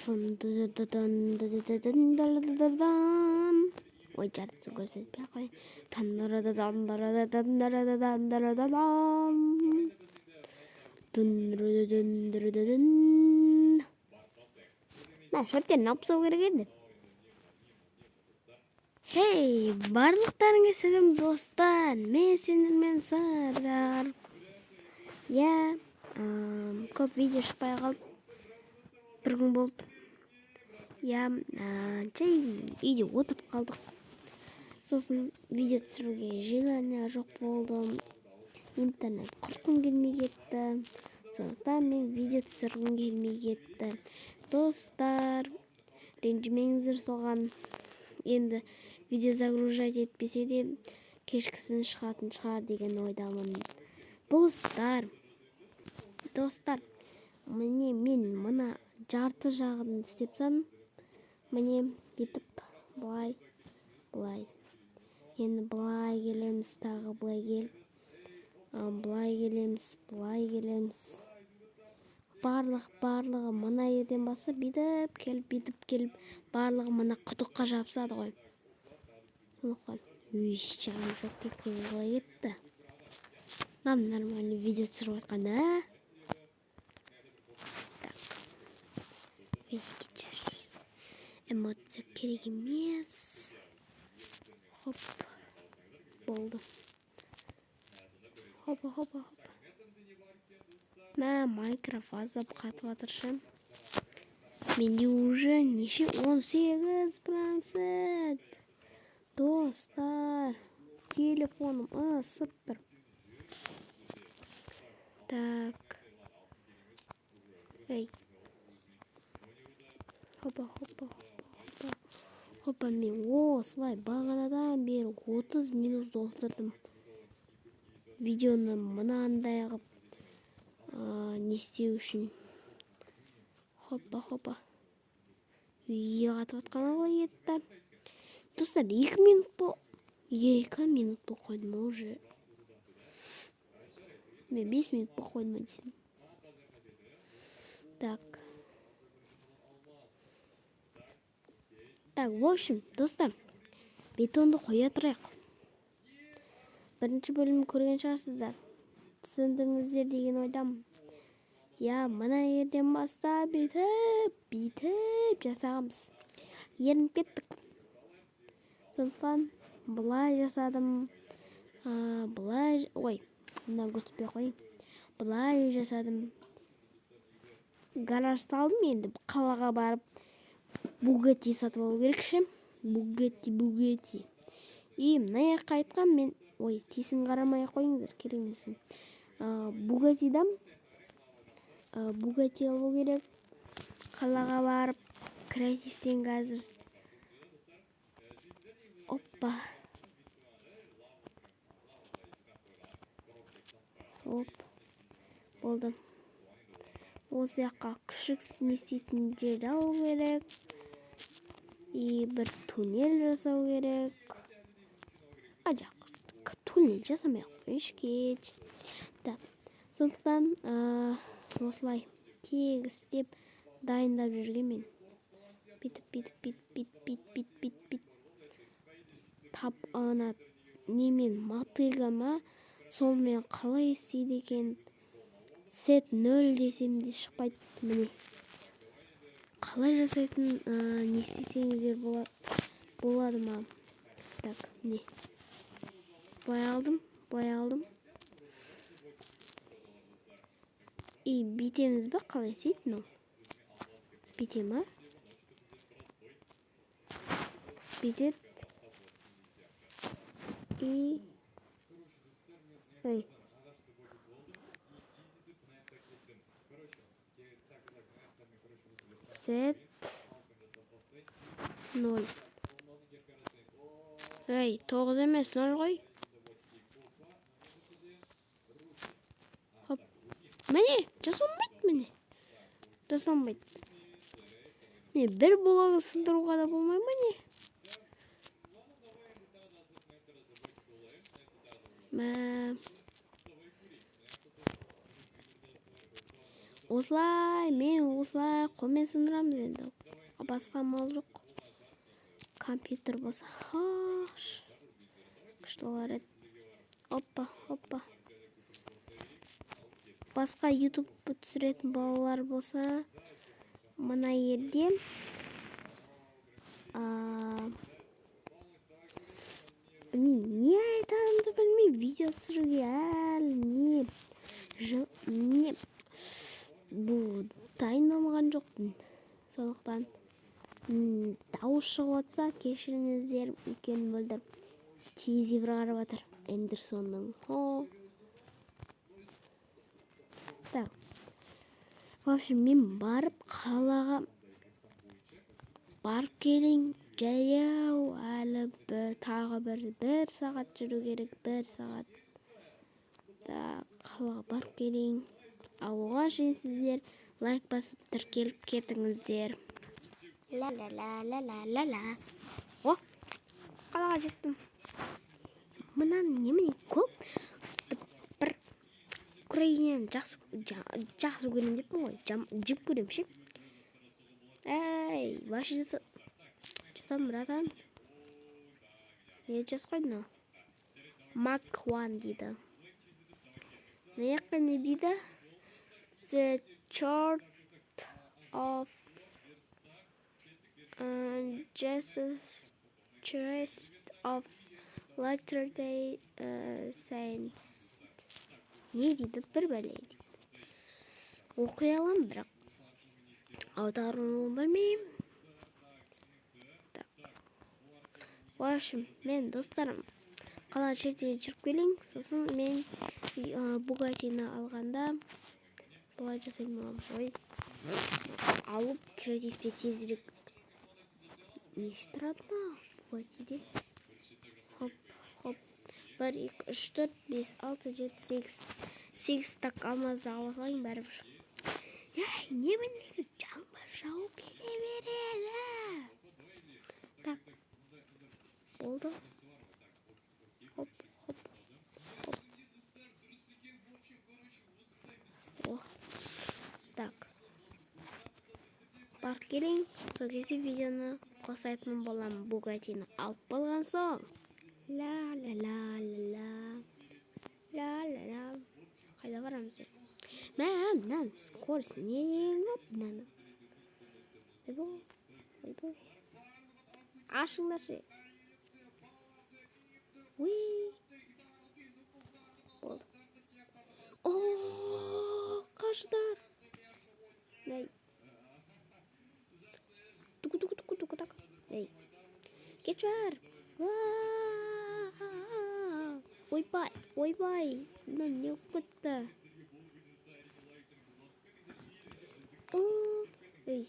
Ой, жартысын көрсетпей ақ қояйын. Мә, шөптерін алып тастау керек еді. Хей, барлықтарыңа сәлем, достар. Мен сендермен Сардар. Иә, көп видео шықпай қалды. Бір күн болды. Иә, жай үйде отырып қалдық. Сосын видео түсіруге желание жоқ болды. Интернет құртқым келмей кетті. Сондықтан мен видео түсіргім келмей кетті. Достар, ренжімеңіздер соған. Енді видео загружать етпесе де кешкісін шығатын шығар деген ойдамын. Достар, достар, міне мен мына жарты жағын істеп тастадым. Міне бүйтіп былай, былай. Енді былай келеміз, тағы былай келіп, былай келеміз, былай келеміз. Барлығы мына жерден бастап бүйтіп келіп, бүйтіп келіп, барлығы мына құдыққа жабысады ғой. Сондықтан, өй, жаным жоқ кеткен қалай кетті? Нам нормально видео түсіріп жатқанда, а? Так. Ой, кетші. Эмоция керек емес. Хоп. Болды. Хопа, хопа, хопа. Мә, Майнкрафт аздап қатып жатыр ше. Менде уже неше? 18%. Достар, телефоным ысып тұр. Так. Эй. Хопа, хопа, хопа, хопа. Хопа, мен осылай бағанадан бері 30 минут отырдым. Видеоны мынандай қылып, не істеу үшін. Хопа, хопа. Үйге қатып жатқаны қалай кетті? Достар, 2 минут 2 минут болып қойдым уже. Мен 5 минут болып қойдым десем. Так. Так, в общем, достар, бетонды қоя тұрайық. Бірінші бөлімді көрген шығарсыздар. Түсіндіңіздер деген ойдамын. Я, мына жерден бастап бүйтіп, бүйтіп жасағанбыз. Ерініп кеттік. Сондықтан былай жасадым. Былай, ой, мына көрсетпей қояйын. Былай жасадым. Гараж салдым енді қалаға барып Бугатти сатып алу керек ше. Бугатти, Бугатти. И мына жаққа айтқан мен, ой, тесін қарамай ақ қойыңыздар, керек емес. Бугаттидан, Бугатти алу керек. Қалаға барып креативтен қазір. Оппа. Оп. Болды. Осы жаққа күшік не істейтін жер алу керек. И бір туннель жасау керек. А, жоқ, туннель жасамай ақ қояйыншы, кет. Так, сондықтан, осылай тегістеп дайындап жүрген мен. Бүйтіп, бүйтіп, бүйтіп, бүйтіп, бүйтіп, бүйтіп, бүйтіп, бүйтіп. Тап, ана немен, мотыга ма, сонымен қалай істейді екен? Сет 0 десем де шықпайды, міне. Қалай жасайтын, не істесеңіздер болады ма? Так, міне. Былай алдым, былай алдым. И бүйтеміз бе, қалай істейді мынау? Бүйте ма? Бүйтеді. И ой. Сет 0. Ей, 9 емес, 0 ғой. Хоп. Міне, жасалмайды, міне. Жасалмайды. Міне, бір блогын сындыруға да болмай ма, не? Мә. Осылай мен осылай қолмен сындырамыз енді, басқа амал жоқ. Компьютер болса, хаш, күшті болар еді. Опа, опа. Басқа Ютуб түсіретін балалар болса, мына жерде білмеймін, не айтарымды білмеймін. Видео түсіруге әлі не жыл не бұл дайындалған жоқпын, сондықтан дауыс шығып жатса, кешіріңіздер. Өйткені Мөлдір телевизор қарап жатыр Эндерсонның. Хо, так, в общем, мен барып, қалаға барып келейін жаяу. Әлі бір, тағы бір сағат жүру керек, бір сағат. Так, қалаға барып келейін. Ал оған шейін сіздер лайк басып, тіркеліп кетіңіздер. Ла ла ла ла ла ла ла. О, қалаға жеттім. Мынаны немене көп бір Украинаны жақсы, жақсы көремін деппін ғой, жек көремін ше. Эй, вообще, что там, братан? Не жазып қойды мынау? Мак One дейді. Мына жаққа не дейді? The Church of Jesus Christ of Latter Day Saints. Не дейді? Бір бәле дейді. Оқи аламын, бірақ аударуын білмеймін. Так, в общем, мен, достарым, қала шетіне жүріп келейін. Сосын мен Бугатини алғанда солай жасайтын боламын. Ой, алып, кредитте тезірек. Неше тұрады мына Бугатиде? Хоп, хоп, бір, екі, үш, төрт, бес, алты, жеті, сегіз, сегіз стак алмазды ала салайын бәрібір. Ей, не білейін, жаңбыр жауып кете береді. Так, болды. Хоп, хоп, хоп. О, так, барып келейін. Сол кезде видеоны қосайтын боламын, Бугатини алып болған соң. Ла ла ла ла ла ла ла ла. Қайда барамыз енді? Мә, мынаның скорость не деген көп мынаның. Ойбой, ойбой, ашыңдаршы. Уи, болды. О, қашыңдар! Ей, туку туку туку туку. Так, ей, кетші бар. Ойбай, ойбай, мына не болып кетті? Ок, ей,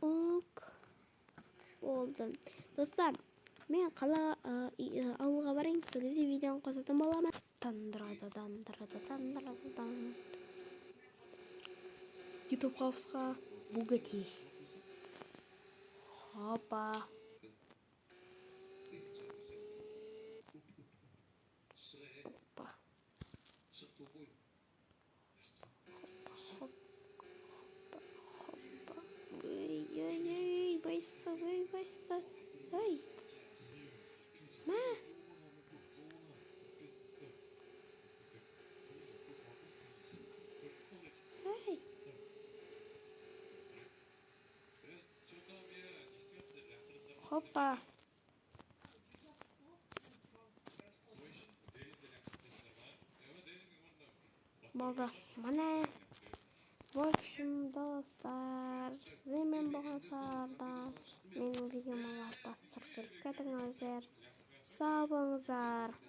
ок, болды. Достар, мен қала, ауылға барайын, сол кезде видеоны қосатын боламын. Тандырададан. Ютуб хаусқа Бугати. Хопа. Опа. Хоп, хопа. Ой, ой, ой, байста, ой, байста. Ой. Мә. Эй. Хопа. Болды. Міне. В общем, достар, сіздермен болған Сарда. Менің видеома лайк басып, тіркеліп кетіңіздер. Сау болыңыздар.